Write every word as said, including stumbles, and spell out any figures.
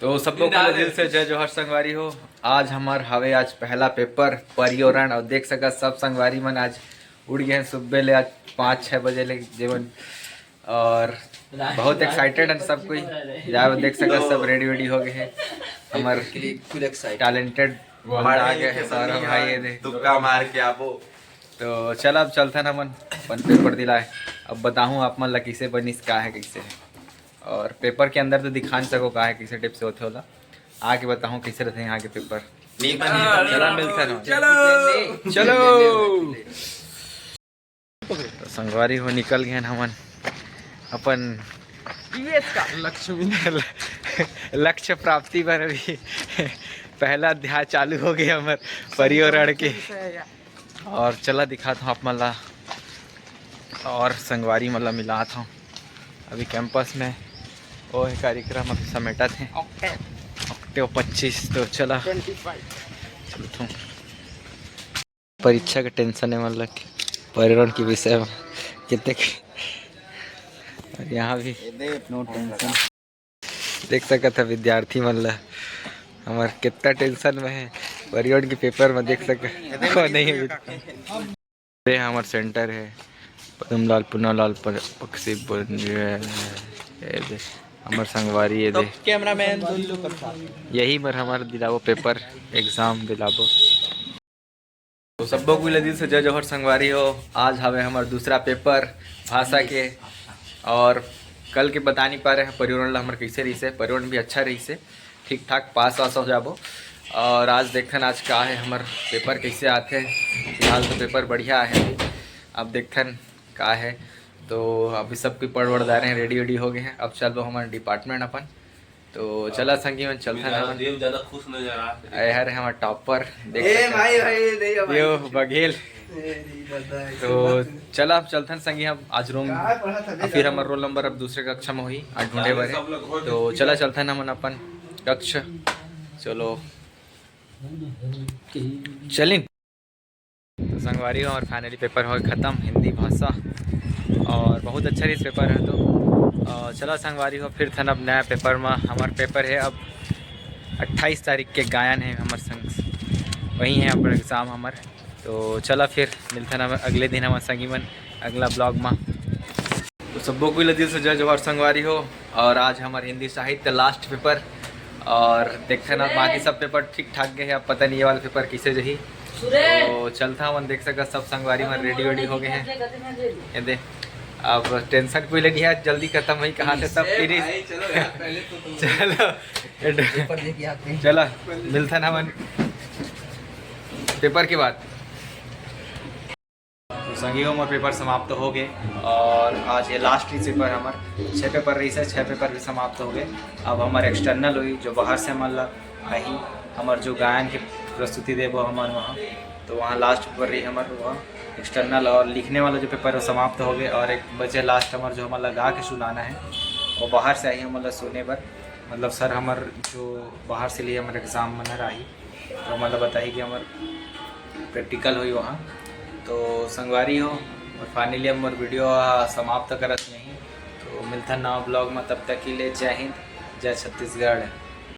तो सबको पहले दिल से जय जोहार संगवारी हो। आज हमार हवे आज पहला पेपर पर्यावरण, और देख सकत सब संगवारी मन आज उठ गए हैं सुबह ले, आज पाँच छः बजे ले जेवन, और बहुत एक्साइटेड हैं सब कोई। जाए देख सकत सब रेडी वेडी हो गए हैं। हमार टैलेंटेड आ गए हैं सौरभ भाई, ये दे तुक्का मार के आबो। तो चल अब चलथन हमन अपन पेपर दिलाए। अब बताहूँ आप मन ला कैसे बनिस, का है, कैसे है। और पेपर के अंदर तो दिखा नहीं सको का है, कैसे टाइप से होथे ओला। आके बताहूँ कैसे रहते हैं यहाँ के पेपर। चला मिलथन। चलो। चलो। तो संगवारी हो निकल गए हमन अपन लक्ष्य प्राप्ति बर। अभी पहला अध्याय चालू हो गया हमर पर्यावरण के। और चला दिखात हूँ आप मन ला और संगवारी मन ला मिलात हूँ। अभी कैंपस में वो है कार्यक्रम अभी समेटत हैं। ऑक्टेव पच्चीस। तो चला चलत हूँ। परीक्षा के टेंशन है मतलब कि पर्यावरण के विषय में कितने। और यहाँ भी देख सकत है विद्यार्थी मन ला हमार कितना टेंशन में है पर्यावरण के पेपर में। देख सकत नहीं है। ये हमार सेंटर है पद्मलाल पुनालाल पक्षी। हमार संगवारी ये दे। कैमरामैन। यही बर हमार दिलाबो पेपर, एग्जाम दिलाबो। तो सब्बो कोई ला दिल से जय जोहर संगवारी हो। आज हवे हमार दूसरा पेपर भाषा के, और कल के बता नहीं पा रहे हैं पर्यावरण ला हमार कैसे रही से। पर्यावरण भी अच्छा रही से, ठीक ठाक पास वास हो जाबो। और आज देखन आज का है हमार पेपर कैसे आते हैं। फिलहाल तो पेपर बढ़िया है, अब देखन का है। तो अभी सब कोई पढ़ वढ़ जा रहे हैं, रेडी वेडी हो गए हैं। अब चलो हमारे डिपार्टमेंट अपन। तो चला संगी मन चलथन हमन। देव ज्यादा खुश नजर आ। ए हरे हमर टॉपर देख ए सकत भाई, भाई, नहीं हो भाई। यो बघेल। ए, नहीं दादा, ऐसी तो बात नहीं। चला अब चलथन संगी हम आज रूम। का पढ़ा था, और फिर हमार रोल नंबर अब दूसरे कक्षा में होही, आज ढूंढे बर है। तो चला चलथन हमन अपन कक्ष। चलो चलिन। तो संगवारी हो, हमार फाइनली पेपर हो खत्म हिंदी भाषा, और बहुत अच्छा रही पेपर है। तो अ, चला संगवारी हो, फिर थन अब नया पेपर में। हमार पेपर है अब अट्ठाईस तारीख के, गायन है हमार संग, वही है अब एग्जाम हमार। तो चला फिर मिलथन हम अगले दिन हमार संगी मन अगला ब्लॉग में। तो सब्बो कोई ला दिल से जय जोहार संगवारी हो। और आज हमार हिंदी साहित्य लास्ट पेपर, और देखते ना बाकी सब पेपर ठीक ठाक गए हैं। अब पता नहीं ये वाला पेपर किसे जही। तो चलता हूँ, देख सका सब संगवारी मन रेडी वेडी हो गए हैं। ये दे, अब टेंशन कोई ले नहीं है, जल्दी खत्म हुई कहाँ से सब ए फिनिश। भाई, चलो यार, पहले तो तुम चलो पेपर लेके आते हैं। चला मिलता ना मन पेपर के बाद। तो संगी हो, मोर पेपर समाप्त हो गए और आज ये लास्ट ही पेपर हमार। छः पेपर रही से, छः पेपर भी समाप्त हो गए। अब हमार एक्सटर्नल हुई, जो बाहर से हमन ला आही, हमार जो गायन के प्रस्तुति देबो हमन वहाँ, तो वहाँ लास्ट पेपर रही हमार वहाँ एक्सटर्नल। और लिखने वाला जो पेपर है समाप्त हो गए और एक बचे लास्ट हमार, जो हमन ला गा के सुनाना है, वो बाहर से आही हमन ला सुने बर। मतलब सर हमार जो बाहर से लिए हमार एग्जाम मन आही, तो हमन ला बताही कि हमार प्रैक्टिकल होई वहाँ। तो संगवारी हो, और फाइनली हमर वीडियो ह समाप्त करत नहीं। तो मिलथन नवा ब्लॉग में, तब तक के लिए जय हिंद, जय छत्तीसगढ़।